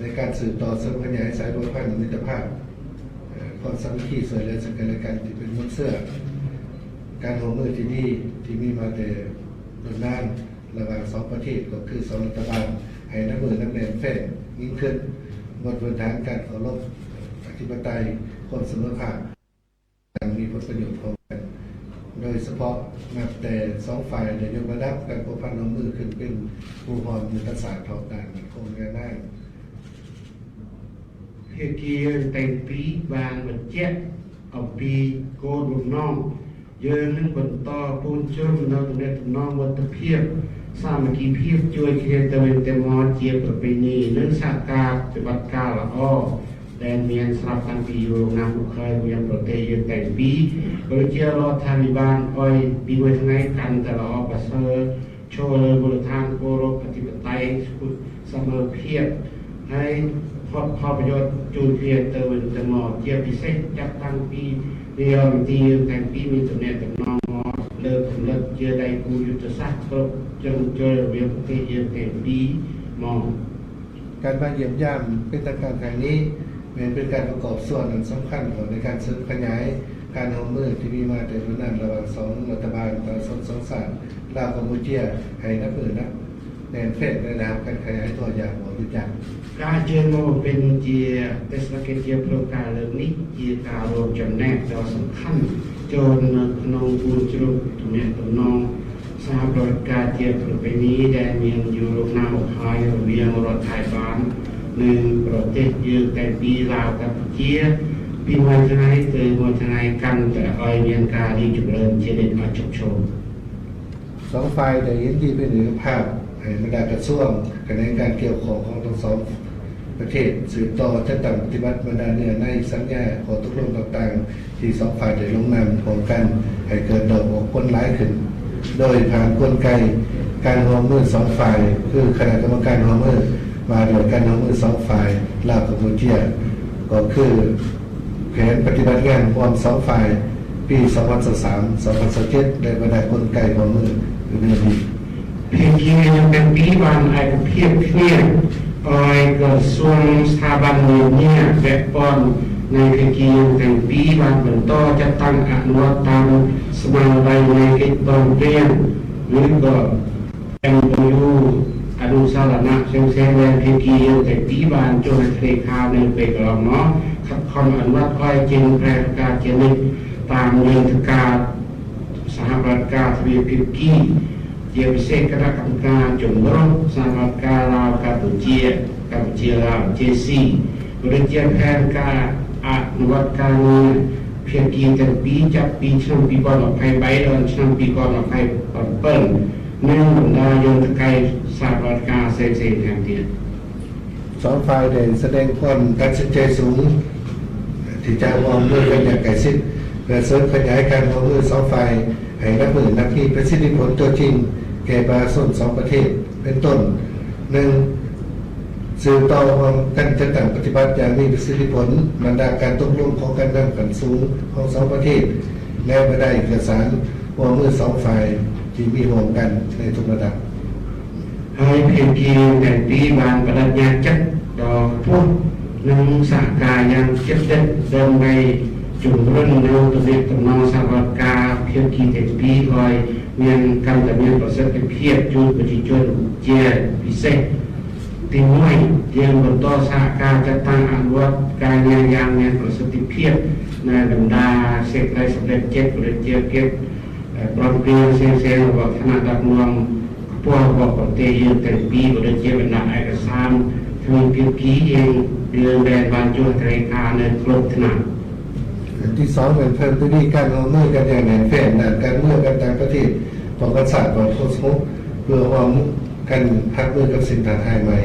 ໃນການສືບຕໍ່ເສີມຂະຫຍາຍສາຍພົວພັນມິດຕະພາບ, ຄວາມສາມັກຄີຊ່ວຍເຫຼືອເຊິ່ງກັນແລະກັນທີ່ເປັນມູນເຊື້ອການຮ່ວມມືທີ່ດີທີ່ມີມາແຕ່ດົນນານ ລະຫວ່າງສອງປະເທດ ກໍຄືສອງລັດຖະບານ ໃຫ້ໜັກແໜ້ນແຟ້ນຍິ່ງຂຶ້ນ, ບົນພື້ນຖານການເຄົາລົບອະທິປະໄຕ, ຄວາມສະເໝີພາບ ຢ່າງມີຜົນປະໂຫຍດຮ່ວມກັນ, ໂດຍສະເພາະນັບແຕ່ສອງຝ່າຍໄດ້ຍົກລະດັບການພົວພັນຮ່ວມມືຂຶ້ນເປັນຄູ່ຮ່ວມຍຸດທະສາດຂອງດ້ານໝັ້ນຄົງແລະນານ. ພຽກກີເຢີງແຕ່ງປີ ບານບັນແຈກ ອອກປີ ໂກດລົງນ້ອງ ເຢີງໜຶ່ງ ບັນຕໍ່ປູນຈຸ່ມເອົາຕຳແໜ່ງຕຳນອງ ວັດຕະພຽບ ສາມັກຄີພຽບ ຈວຍຄຽນຕະເວັນແຕ່ມອດ ຈຽບປະເພນີ ໜຶ່ງ ສາກາ ປະຕິບັດກາລະອໍ ແດນມຽນ ສະລັບກັນປີຢູ່ລົງນາມ ຜູ້ເຄີຍ ຜູ້ຍັງປະເຕດເຢືອນແຕ່ງປີ ບໍລິເຈຍລໍທາງວິບານ ອອຍ ປີນວຍທະໄນ ກັນຕະລະອໍ ປະເສີ ໂຊເລີ ມູນລະທານ ເຄົາລົບອະທິປະໄຕ ສະເໝີພຽບ ໃຫ້ຮອບຄອບປະໂຫຍດ ຈູນເຄລຍ ເຕີເວັນ ເຕີມໍ ຈຽບພິເສດ ຈັດຕັ້ງປີ ເລອອນຕີ ແຕ່ງປີ ມີຕຳແໜ່ງຕຳນອງ ເລີກກຳເນີດ ເຈືອໃດກູ ຍຸດທະສາດ ເຄົາລົບ ເຈີນເຈີ ວຽງປະເທດ ເຢືອນແຕ່ງປີ ໝໍ. ການມາຢ້ຽມຢາມເປັນທາງການຄັ້ງນີ້ ແມ່ນເປັນການປະກອບສ່ວນອັນສຳຄັນເຂົ້າໃນການເສີມຂະຫຍາຍການຮ່ວມມືທີ່ມີມາແຕ່ດົນນານລະຫວ່າງສອງລັດຖະບານປະຊາຊົນສອງຊາດ ລາວ-ກຳປູເຈຍ ໃຫ້ໜັກແໜ້ນແໜ້ນແຟ້ນ ແລະ ໄດ້ຮັບການຂະຫຍາຍຕົວຢ່າງບໍ່ຢຸດຢັ້ງ. ການເຊີນມາເປັນເຈຍ ເທດສະນະກິດເຈຍໂຄງການເລື່ອງນີ້ ເຈຍການລວມຈຳແນກທີ່ສຳຄັນ ຈອນຂະໜົງປູນຈະລຸກ ຕຳແໜ່ງຕຳນອງ ສະຫະປະຊາຊາດ ຈຽບປະເພນີ ແດນມຽນ ຢູ່ລົງນາມອອກໄທ ລະວຽງລັດຖະບານ ໜຶ່ງ ປະເທດເຢືອນແຕ່ງປີ ລາວ ກຳປູເຈຍ ປີໃໝ່ທະໄນ ເຕີມອດທະໄນ ກັນ ແຕ່ອອຍ ວຽງກາລີ ຈຳເລີນ ຈຽເດັດ ອາຈົບໂຊ. ສອງຝ່າຍໄດ້ເຫັນດີເປັນເອກະພາບ ໃຫ້ບັນດາກະຊວງ ຂະແໜງການກ່ຽວຂ້ອງຂອງທັງສອງປະເທດ ສືບຕໍ່ຈັດຕັ້ງປະຕິບັດບັນດາເນື້ອໃນສັນຍາ ຂໍ້ຕົກລົງຕ່າງໆ ທີ່ສອງຝ່າຍໄດ້ລົງນາມຮ່ວມກັນ ໃຫ້ເກີດດອກອອກຜົນຫຼາຍຂຶ້ນ ໂດຍຜ່ານກົນໄກການຮ່ວມມືສອງຝ່າຍ ຄືຄະນະກຳມະການຮ່ວມມືວ່າດ້ວຍການຮ່ວມມືສອງຝ່າຍ ລາວ-ກຳປູເຈຍ ກໍຄື ແຜນປະຕິບັດງານຮ່ວມສອງຝ່າຍ ປີສອງພັນຊາວສາມ ສອງພັນຊາວເຈັດ ແລະ ບັນດາກົນໄກຮ່ວມມືອື່ນໆອີກ. ພຽກກີເດືອນແຕ່ງປີ ບານອາຍກະພຽບ ເຂຍ ອອຍ ກະຊວງ ສະຖາບັນ ເນຍ ແບບປ້ອນ ໃນພຽກກີເດືອນແຕ່ງປີ ບານບັນຕໍ່ ຈັດຕັ້ງອະນຸວັດຕາມສະມາໄລ ໃນເຂດປ້ອມເປຍງ ຫຼື ກໍ ເອັມໂອຢູ ອະນຸສາລະນະ ແສງແສງ ແລະ ພຽກກີເດືອນແຕ່ງປີ ບານຈຸງໃຫ້ທະເລຂາວ ໃນເປກະລອມ ເນາະ ຂັດຂ້ອງອະນຸວັດ ອອຍ ເຈັນ ແພຣ ກາເຈນິກ ຕາມເດືອນທະກາ ສະຫະລັດກາ ທະວີພຽກກີ ເຈຍພິເສດ ຄະນະກຳມະການ ຈຳລົງ ສະຫະລັດກາ ລາວ ກຳປູເຈຍ ກຳປູເຈຍ ລາວ ເຈຊີ ບໍລິເຈຍ ແຜນການອະນຸວັດການເມືອງ ພຽກກີແຕ່ງປີ ຈັດປີ ສອງປີກ່ອນອອກໄພໃບ ແລະ ສອງປີກ່ອນອອກໄພປອນເປິ້ນ ໜຶ່ງ ບັນດາຍົນຕະໄກ ສະຫະລັດກາ ເຊັນເຊັນ ແຮມເດຍນ. ສອງຝ່າຍໄດ້ສະແດງຄວາມຕັດສິນໃຈສູງ ທີ່ຈະຮ່ວມມືກັນຢ່າງໃກ້ຊິດ ເພື່ອເສີມຂະຫຍາຍການຮ່ວມມືສອງຝ່າຍ ໃຫ້ນັບມື້ນັບມີປະສິດທິຜົນຕົວຈິງແກ່ປະຊາຊົນສອງປະເທດ ເປັນຕົ້ນ ໜຶ່ງ ສືບຕໍ່ຮ່ວມກັນຈັດຕັ້ງປະຕິບັດຢ່າງມີປະສິດທິຜົນ ບັນດາການຕົກລົງຂອງການນຳຂັ້ນສູງຂອງສອງປະເທດ ແລະ ບັນດາເອກະສານຮ່ວມມືສອງຝ່າຍທີ່ມີຮ່ວມກັນໃນທຸກລະດັບ. ໃຫ້ພຽກກີແຕ່ງປີ ບານປະດັດຍາຈັດ ຕໍ່ພວກໜຶ່ງ ສາກາຢ່າງເຈັບເດັດ ເດີມໄດ້ຈຸງເລີ່ມແນວຕຳແໜ່ງຕຳນອງສະຫະລັດກາ ພຽກກີແຕ່ງປີ ອອຍ ວຽງກັນ ຕະເມນປະສິດທິພຽບ ຈູນປະຕິຈຸນ ເຈຍພິເສດ ຕີນ້ອຍ ຕຽມບົນຕໍ່ສາກາ ຈັດຕັ້ງອະນຸວັດການງານຢ່າງມີປະສິດທິພຽບ ໃນບັນດາເສກໄລສຳເລັດເຈັດ ບໍລິເຈຍເກັດ ເອີ ປອມເປຍງ ເຊງເຊງ ແລະ ຄະນະດັບລວມ ພວກປະເທດເຢືອນແຕ່ງປີ ບໍລິເຈຍບັນດາເອກະສານ ທະວີພຽກກີ ເອງ ເລື່ອງແດນບ້ານຈົວ ທະເລຂາວ ໃນຄົບທະນາ. ອັນທີສອງ ແມ່ນເພີ່ມທະວີການຮ່ວມມືກັນຢ່າງແໜ້ນແຟ້ນ ດ້ານການເມືອງ ການຕ່າງປະເທດ ປ້ອງກັນຊາດ ຄວາມສະຫງົບ ເພື່ອຮ່ວມ ກັນຮັບມືກັບສິ່ງທ້າທາຍໃໝ່.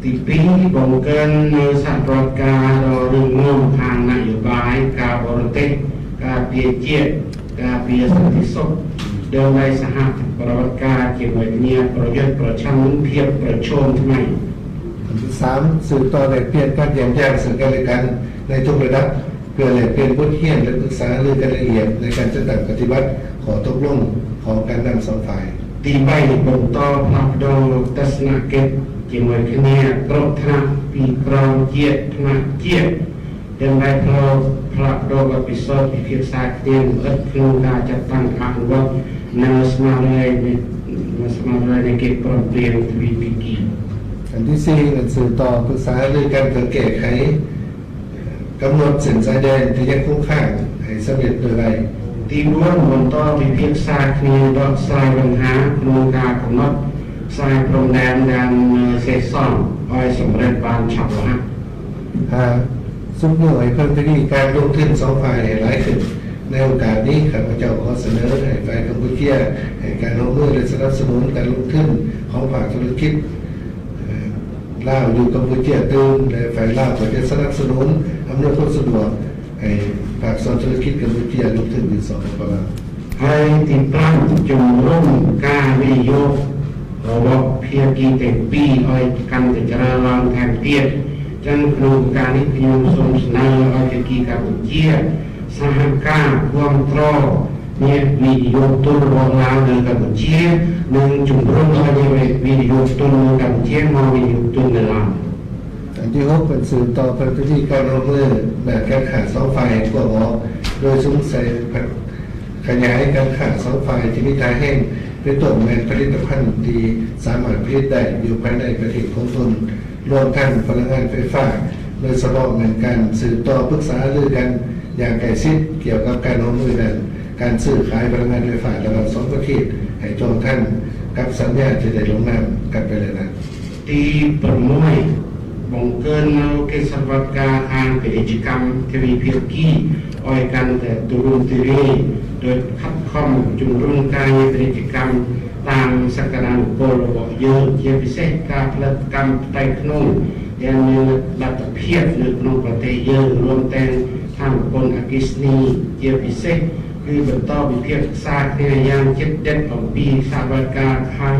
ທີປີ ບັງເກີນໃນສະຫະລັດກາ ລໍເລື່ອງງອມທາງນະໂຍບາຍ ການບໍລິເຕດ ການເປຍຈຽດ ການເປຍສັນຕິສຸກ ເດີມໃນສະຫະລັດກາ ຈຽມໄວເນຍ ປະໂຫຍດປະຊາຊົນ ພຽບປະໂຊນໃໝ່. ອັນທີສາມ ສືບຕໍ່ແລກປ່ຽນການຢ້ຽມຢາມເຊິ່ງກັນແລະກັນໃນທຸກລະດັບ ເພື່ອແລກປ່ຽນບົດຮຽນ ແລະ ປຶກສາຫາລືກັນລະອຽດໃນການຈັດຕັ້ງປະຕິບັດຂໍ້ຕົກລົງຂອງການນຳສອງຝ່າຍ. ທີປາຍ ບົນຕໍ່ພະດອງທັດສະນະກິດ ជាមួយគ្នាគ្រប់ថ្នាក់ពីក្រោមជាតិ ថ្នាក់ជាតិ ដើម្បីផ្លាស់ប្ដូរបទពិសោធន៍ពិភាក្សាគ្នាលម្អិតក្នុងការចាត់តាំងអនុវត្តនូវស្មារតីនៃស្មារតីនៃកិច្ចព្រមព្រៀងទ្វេភាគី។ ອັນທີສີ່ ແມ່ນສືບຕໍ່ປຶກສາຫາລືກັນເພື່ອແກ້ໄຂ ກຳນົດເສັ້ນຊາຍແດນທີ່ຍັງຄົງຄ້າງໃຫ້ສຳເລັດໂດຍໄວ. ທີສີ່ ບັນຕໍ່ພິພາກສາ ແລະ ເພຍກສາຍບັນຫາ ໂດຍການກຳນົດສາຍພົມແດນ ແລະ ເຂດສອງ ໃຫ້ສຳເລັດຢ່າງເດັດຂາດ. ຫ້າ ຊຸກຍູ້ໃຫ້ເພີ່ມທະວີການລົງທຶນສອງຝ່າຍໃຫ້ຫຼາຍຂຶ້ນ. ໃນໂອກາດນີ້ ຂ້າພະເຈົ້າຂໍສະເໜີໃຫ້ຝ່າຍກຳປູເຈຍໃຫ້ການຮ່ວມມື ແລະ ສະໜັບສະໜູນການລົງທຶນຂອງພາກທຸລະກິດ ລາວຢູ່ກຳປູເຈຍຕື່ມ ແລະ ຝ່າຍລາວກໍຈະສະໜັບສະໜູນອຳນວຍຄວາມສະດວກໃຫ້ພາກສ່ວນທຸລະກິດກຳປູເຈຍລົງທຶນຢູ່ ສປປ ລາວ. ໃຫ້ຕິດຕາມຈຸດລົງການວິນິໂຍກລະຫວ່າງພາຄີທັງສອງ ໃຫ້ການຈະເລີນແທງທຽບ. ຈັ່ງໂຄງການນີ້ ພະຍາຍາມສົ່ງສະເໜີໃຫ້ພາຄີກຳປູເຈຍ ສະຫະການຄວາມຕຣອງ ແລະ ວິນິໂຍກທຶນລະຫວ່າງລາວ ແລະ ກຳປູເຈຍ ແລະ ຈຸດລົງໃຫ້ວິນິໂຍກທຶນກຳປູເຈຍມາວິນິໂຍກທຶນໃນລາວ. ອັນທີຫົກ ເປັນສືບຕໍ່ເພີ່ມທະວີການຮ່ວມມືດ້ານການຄ້າສອງຝ່າຍໃຫ້ກວ້າງອອກ ໂດຍສຸມໃສ່ຂະຫຍາຍການຄ້າສອງຝ່າຍທີ່ມີທ່າແຮງ ເປັນຕົ້ນແມ່ນຜະລິດຕະພັນທີ່ສາມາດຜະລິດໄດ້ຢູ່ພາຍໃນປະເທດຂອງຕົນ ລວມທັງພະລັງງານໄຟຟ້າ ໂດຍສະເພາະແມ່ນການສືບຕໍ່ປຶກສາຫາລືກັນຢ່າງໃກ້ຊິດ ກ່ຽວກັບການຮ່ວມມືດ້ານການຊື້ຂາຍພະລັງງານໄຟຟ້າລະຫວ່າງສອງປະເທດ ໃຫ້ຕອງທັນກັບສັນຍາທີ່ໄດ້ລົງນາມກັນໄປແລ້ວນັ້ນ. ທີຫົກ ບັງເກີນແນວເຂດສະຫວັດການທາງເພດາຍກຳທະວີພາຄີ ອອຍກັນແຕ່ຕຸລຸນຕິເຣ ໂດຍຂັດຂ້ອງຈຸມລຸນການເພດາຍກຳຕາມສັກກະດານຸໂກລລະເບາະເຍີ້ງ ເປັນພິເສດການຜະລິດກຳໄຕຂະໜົງ ແລະ ມີລັດຖະພຽບໃນຂະໜົງປະເທດເຍີ້ງ ລວມແຕ່ງທາງຄົນອາກິສນີ ເປັນພິເສດ ຄືບັນຕໍ່ພິພາກສາຄະຫຍາຍຢ່າງເຈັດເດັດຂອງປີສະຫວັດການທາງ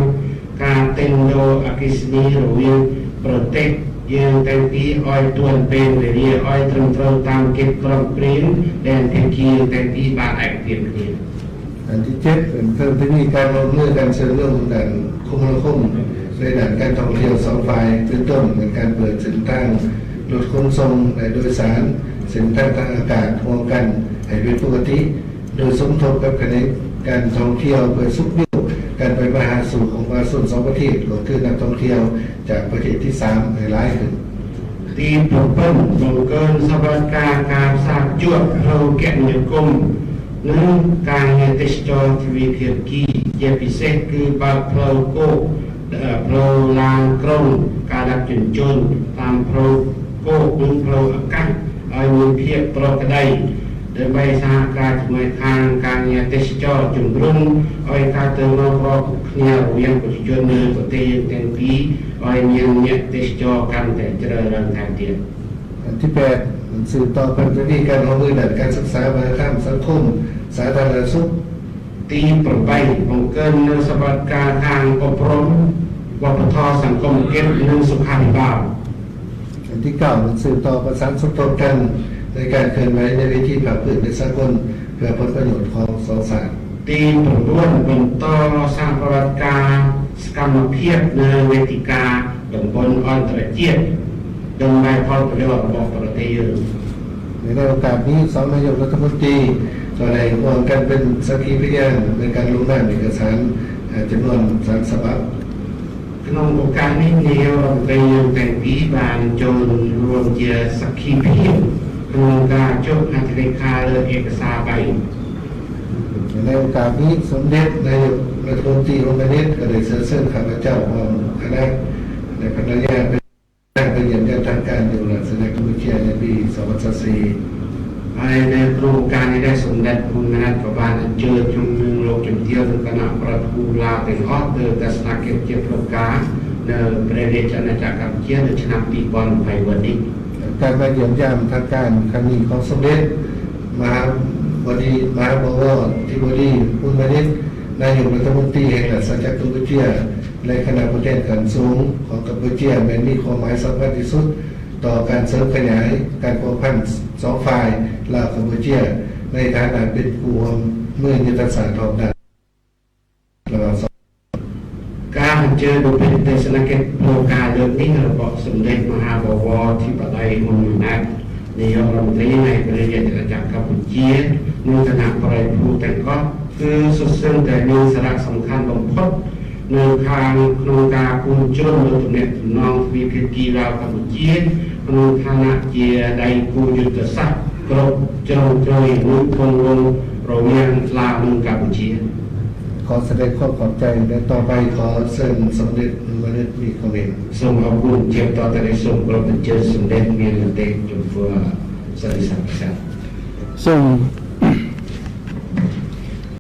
ການເຕັນໂດອາກິສນີລະຫວ່າງປະເທດ ເອີງແຕ່ງປີອອຍຕວນເປັນເວເລອອຍຕຣຶງເຕີຕາມເກັບກອງປຣິງແດນເພກີ ເອີງແຕ່ງປີບາດແອກເພຍເພຍ. ອັນທີເຈັດ ເປັນເພີ່ມທະວີການຮ່ວມມືການເຊື່ອມໂຍງດ້ານຄົມມະນາຄົມ ແລະ ດ້ານການທ່ອງທ່ຽວສອງຝ່າຍ ເປັນຕົ້ນແມ່ນການເປີດເສັ້ນທາງລົດຂົນສົ່ງ ແລະ ໂດຍສານ ເສັ້ນທາງທາງອາກາດຮ່ວມກັນໃຫ້ເປັນປົກກະຕິ ໂດຍສົມທົບກັບຂະແໜງການທ່ອງທ່ຽວ ເພື່ອຊຸກຍູ້ການໄປມາຫາສູ່ຂອງປະຊາຊົນສອງປະເທດ ກໍຄືນັກທ່ອງທ່ຽວຈາກປະເທດທີສາມໃຫ້ຫຼາຍຂຶ້ນ. ທີແປດ ບັງເກີນສະຫວັດການການສາກຈວດເພາແກະມະຍາກົມ ໜຶ່ງ ການເຮັດເທສຈອນທະວີພຽກກີ ເປັນພິເສດຄືບາດເພາໂກ ເພາລາງກົງ ການດັກຈຸນຈົນ ຕາມເພາໂກ ຫຼື ເພາອາກາດ ອາຍມີພຽບປຣອກກະໄດ ເດີນໄປສະຫະການຈະມວຍທາງການເຮັດເທສຈອນຈຸມລຸນ ອອຍການເຕີມມາປຣອກເຂຍລະຫວ່າງປະຊາຊົນໃນປະເທດແຕ່ງປີ ອອຍມີເຮັດເທສຈອນກັນແຕ່ຈະເລີນແທງທຽບ. ອັນທີແປດ ມັນສືບຕໍ່ເປັນທະວີການຮ່ວມມືດ້ານການສຶກສາ ວັດທະນະທຳ ສັງຄົມ ສາທາລະນະສຸກ. ທີແປດ ບັງເກີນແນວສະຫວັດການທາງອົບຮົມ ວປທ ສັງຄົມກິດ ແລະ ສຸຂາພິບານ. ອັນທີເກົ້າ ມັນສືບຕໍ່ປະສານສົມທົບກັນໃນການເຄື່ອນໄຫວໃນເວທີພາກພື້ນ ແລະ ສາກົນ ເພື່ອຜົນປະໂຫຍດຂອງສອງຊາດ. ທີແປດ ບັນຕໍ່ສ້າງປະຫວັດການສະກຳມະພຽບໃນເວທີການຕຳບົນອັນຕະລາດ ເດີນໄປເພາະປະໂຫຍດຂອງປະເທດ. ໃນໂອກາດນີ້ ສອງນາຍົກລັດຖະມົນຕີກໍໄດ້ຮ່ວມກັນເປັນສັກຂີພະຍານໃນການລົງນາມເອກະສານ ເອີ ຈຳນວນສາມສະບັບ. ຂະໜົງໂອກາດນີ້ ນາຍົກລັດຖະມົນຕີ ແຕ່ງປີບານໂຈນ ລວມເຈຍສັກຂີພຽງ ຂະໜົງກາຈົກຫັດຖະເລຂາ ແລະ ເອກະສານໃບ. ໃນໂອກາດນີ້ ສົມເດັດນາຍົກລັດຖະມົນຕີ ຮຸນ ມານິດ ກໍໄດ້ເຊີນເຊີນຂ້າພະເຈົ້າ ພ້ອມຄະນະ ແລະ ພັນລະຍາ ໄປ ໄປຢ້ຽມຢາມທາງການຢູ່ລາຊະອານາຈັກກຳປູເຈຍໃນປີສອງພັນຊາວສີ່. ພາຍໃນໂຄງການນີ້ ສົມເດັດ ຮຸນ ມານິດ ກໍບານອັນເຊີນຊຸມໜຶ່ງໂລກຈຸ່ມທຽວ ແລະ ຄະນະປະຕິພະຕິລາວແຕ່ງອອກ ໂດຍທັດສະນະກິດເຈັບໂລກາ ໃນປະເທດອານາຈັກກຳປູເຈຍ ໃນຊະນະປີປອນໄພວັນນີ້. ການມາຢ້ຽມຢາມທາງການຄັ້ງນີ້ຂອງສົມເດັດມະຫາບໍດີ ມະຫາບໍວອທິບໍດີ ຮຸນ ມານິດ ນາຍົກລັດຖະມົນຕີແຫ່ງລາຊະອານາຈັກກຳປູເຈຍ ແລະ ຄະນະຜູ້ແທນຂັ້ນສູງຂອງກຳປູເຈຍ ແມ່ນມີຄວາມໝາຍສຳຄັນທີ່ສຸດຕໍ່ການເສີມຂະຫຍາຍການພົວພັນສອງຝ່າຍ ລາວ-ກຳປູເຈຍ ໃນຖານະເປັນຄູ່ຮ່ວມມືຍຸດທະສາດຮອບດ້ານລະຫວ່າງສອງ. ການເຈ ជាពិសេស ទស្សនកិច្ចផ្លូវការលើកនេះ របស់សម្ដេចមហាបវរធិបតី ហ៊ុន ម៉ាណែត នាយករដ្ឋមន្ត្រីនៃព្រះរាជាណាចក្រកម្ពុជា ក្នុងឋានៈព្រះរាជបុត្រទាំងអស់ គឺសុទ្ធសឹងតែមានសារៈសំខាន់បំផុត នៅខាងក្នុងការគួរជ្រុលនូវទំនាក់ទំនងទ្វេភាគី ឡាវ-កម្ពុជា ក្នុងឋានៈជាដៃគូយុទ្ធសាស្ត្រគ្រប់ជ្រុងជ្រោយ និងគង់វង្សរវាងឡាវ និងកម្ពុជា។ ຂໍສະແດງຄວາມຂອບໃຈ ແລະ ຕໍ່ໄປຂໍເຊີນ ສຳເດັດ ມານິດ ມີຄຳເຫັນ. សូមអរគុណ ជាបន្តទៅនេះ សូមគោរពអញ្ជើញសម្ដេចមានមតិចំពោះសន្និសីទប្រចាំ។ សូມ